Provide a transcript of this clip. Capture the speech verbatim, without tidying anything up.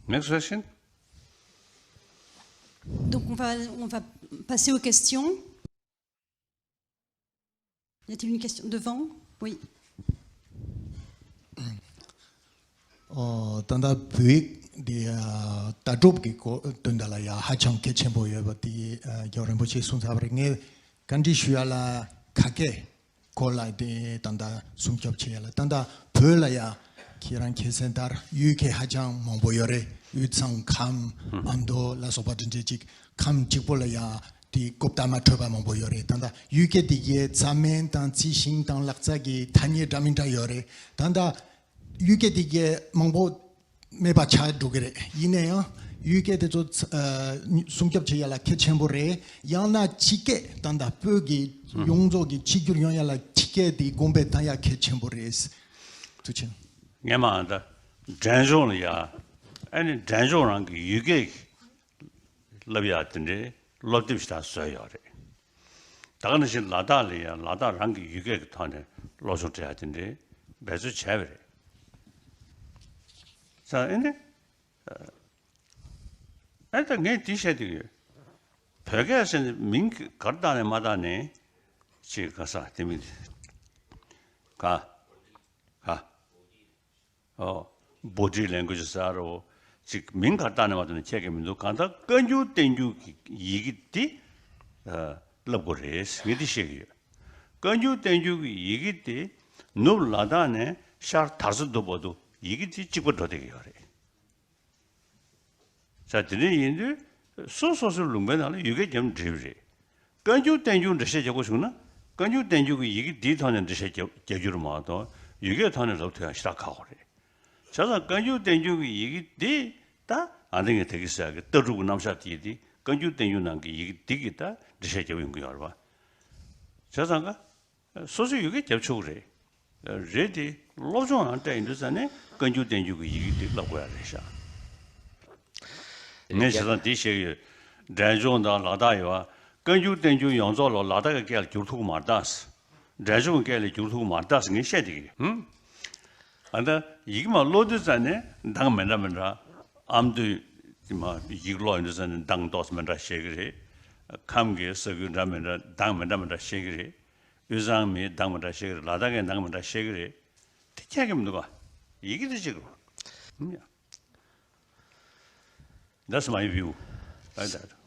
Next question. Donc on va, on va passer aux questions. Y a-t-il une question devant? Oui. ཨོ། ད་ལྟ་བོད་ཡིག་འདི་ལྟ་གྲུབ་ཀྱི་སྐོར་དོན་དག་ལ་ཡང་ཧ་ཅང་གལ་ཆེན་པོ་ཡོད་པ་དེ་རྒྱལ་བ་རིན་པོ་ཆེས་གསུངས་ཚར་བ་རེད། ངས་བཀའ་འདྲི་ཞུ་ཡ་ལ་ཁ་སྐད་སྐོར་ལ་དེ་ད་ལྟ་སྲུང་སྐྱོབ་བྱེད་ཡ་ལ་ད་ལྟ་བོད་ལ་ཡང་ཁྱེད་རང་མཁྱེན་གསལ་ལྟར་ཡུལ་སྐད་ཧ་ཅང་མང་པོ་ཡོད་རེད། དབུས་གཙང་ཁམས་ཨ་མདོ་ལ་སོགས་པ་དེ་འདྲའི་ཅིག་ཁམས་གཅིག་པོ་ལ་ཡང་དེ་རྐུབ་སྟེགས་མ་འཕྲོད་པ་མང་པོ་ཡོད་རེད། ད་ལྟ་ཡུལ་སྐད་དེ་གའི་རྩ་མིང་དང་རྩི་ཤིང་དང་ལག་རྩལ་གྱི་ཐ་སྙད་འདྲ་མི་འདྲ་ཡོད་རེད། ད་ལྟ་ཡུལ་སྐད་དེ་གའི་མང་པོ་མེད་པ་ཆགས་འགྲོ་གི་རེད། ཡིན་ན་ཡང་ཡུལ་སྐད་དེ་ཚོ་ཚ- ཨ་སྲུང་སྐྱོབ་བྱེད་ཡ་ལ་གལ་ཆེན་པོ་རེད། ཡང་ན་ཕྱི་སྐད་ད་ལྟ་བོད་ཀྱི་ཡོངས་རྫོགས་ཀྱི་གཅིག་གྱུར་ཡོང་ཡ་ལ་ཕྱི་སྐད་དེ་གོང་འཕེལ་གཏང་ཡ་གལ་ཆེན་པོ་རེད། ཐུགས་རྗེ་ཆེ། ངས་མ་ཨ་ད་འབྲས་ལྗོངས་ལ་ཡ་ཨ་ནི་འབྲས་ལྗོངས་རང་གི་ཡུལ་སྐད་བསླབ་ཡ་དེ་འདྲའི་སློབ་དེབ་ཞིག་ད་བཟོས་ཡོད་རེད། ད་ག་ནང་བཞིན་ལ་དྭགས་ལ་ཡང་ལ་དྭགས་རང་གི་ཡུལ་སྐད་ཀྱི་ཐོག་ནས་སློབ་སྦྱོང་སྤྲད་ཡ་དེ་འདྲའི་འབད་རྩོལ་བྱས་པ་རེད། ས་ཨེ་ནི་ཨེ་ད་ངས་འདི་བཤད་དུས་ཡོད། བོད་སྐད་ཟེར་ནས་མིང་ག་རེ་བཏགས་ནས་མ་བཏགས་ནས་ཅིག་ག་ས་དེ་མིན་ག་ག་ཨོ། body language ཟེར་རོ། ཅིག་མིང་ག་བཏགས་ནས་མ་བཏགས་ནས་ཁྱད་ཀྱི་མི་འདུག་གང་ལྟར་བཀའ་འགྱུར་བསྟན་འགྱུར་གྱི་ཡི་གེ་འདི་ཨ་བསླབ་དགོས་རེད། ངས་འདི་བཤད་ཀྱི་ཡོད། བཀའ་འགྱུར་བསྟན་འགྱུར་གྱི་ཡི་གེ་འདི་ནུབ་ལ་དྭགས་ནས་ཤར་དར་ས་འདུག་བར་དུ་ཡི་གེ་འདི་གཅིག་པ་འགྲོ་བསྡད་ཀྱི་ཡོད་རེད། ས་དེ་འདྲ་ཡིན་དུས་སོ་སོ་སོའི་ལུང་པའི་ནང་ལ་ཡུལ་སྐད་རྒྱབ་ནས་འབྲི་བ་རེད། བཀའ་འགྱུར་བསྟན་འགྱུར་འགྲེལ་བཤད་རྒྱག་དགོས་བྱུང་ན་བཀའ་འགྱུར་བསྟན་འགྱུར་གྱི་ཡི་གེ་འདིའི་ཐོག་ནས་འགྲེལ་བཤད་རྒྱབ་རྒྱག་རྒྱུ་རེད་མ་གཏོགས་ཡུལ་སྐད་ཐོག་ནས་ལབ་ཐུབ་ཡ་ཞེ་དྲག་ཁག་པོ་རེད། བྱས་ཙང་བཀའ་འགྱུར་བསྟན་འགྱུར་གྱི་ཡི་གེ་འདི་ད་ཨ་འདི་ངས་དེ་གི་ཟེར་གི་ལྟ་གྲུབ་ཀྱི་རྣམ་གཞག་དེ་ཡི་དེ་བཀའ་འགྱུར་བསྟན་འགྱུར་ནང་གི་ཡི་གེ་འདི་གི་ད་འགྲེལ་བཤད་རྒྱབ་ཡོང་གི་ཡོད་རེད་པ། བྱས་ཙང་ཀ་སོ་སོའི་ཡུལ་སྐད་རྒྱབ་ཆོག་གི་རེད། རེད་དེ་སློབ་སྦྱོང་ནང་སྤྲད་ཡིན་དུས་ཙང་ནས་བཀའ་འགྱུར་བསྟན་འགྱུར་གྱི་ཡི་གེ་དེ་བསླབ་དགོས་ཡ་རེད་ཤག་ངས་བྱས་ཙང་དེ་བཤད་ཀྱི་ཡོད། འབྲས་ལྗོངས་དང་ལ་དྭགས་ཡོད་པ། བཀའ་འགྱུར་བསྟན་འགྱུར་ཡོངས་རྫོགས་ལ་ལ་དྭགས་ཀྱི་སྐད་ལ་བསྒྱུར་ཐུབ་ཀྱི་མ་རེད་ད། འབྲས་ལྗོངས་ཀྱི་སྐད་ལ་བསྒྱུར་ཐུབ་ཀྱི་མ་རེད་ད་ཟེར་ངས་བཤད་བསྡད་ཀྱི་ཡོད། ཧུམ། ཨ་ད་ཡི་གེ་མ་ཀློག་དུས་ཙང་ནས་གདངས་མི་འདྲ་མི་འདྲ། ཨ་མདོའི་མ་ཡིག་ཀློག་ཡོང་དུས་ཙང་ནས་གདངས་ཏོག་ཙམ་མི་འདྲ་བཤད་ཀྱི་རེད། ཁམས་ཀྱི་ས་ཁུལ་འདྲ་མི་འདྲ་གདངས་མི་འདྲ་མི་འདྲ་བཤད་ཀྱི་རེད། དབུས་གཙང་མིའི་གདངས་མི་འདྲ་བཤད་ཀྱི་རེད། ལ་དྭགས་ཀྱི་གདངས་མི་འདྲ་བཤད་ཀྱི་རེད། དེ་ཁྱད་ཀྱི་མི་འདུག་ག་ཡི་གེ་དེ་གཅིག་རེད། That's my view. Like that. Huh?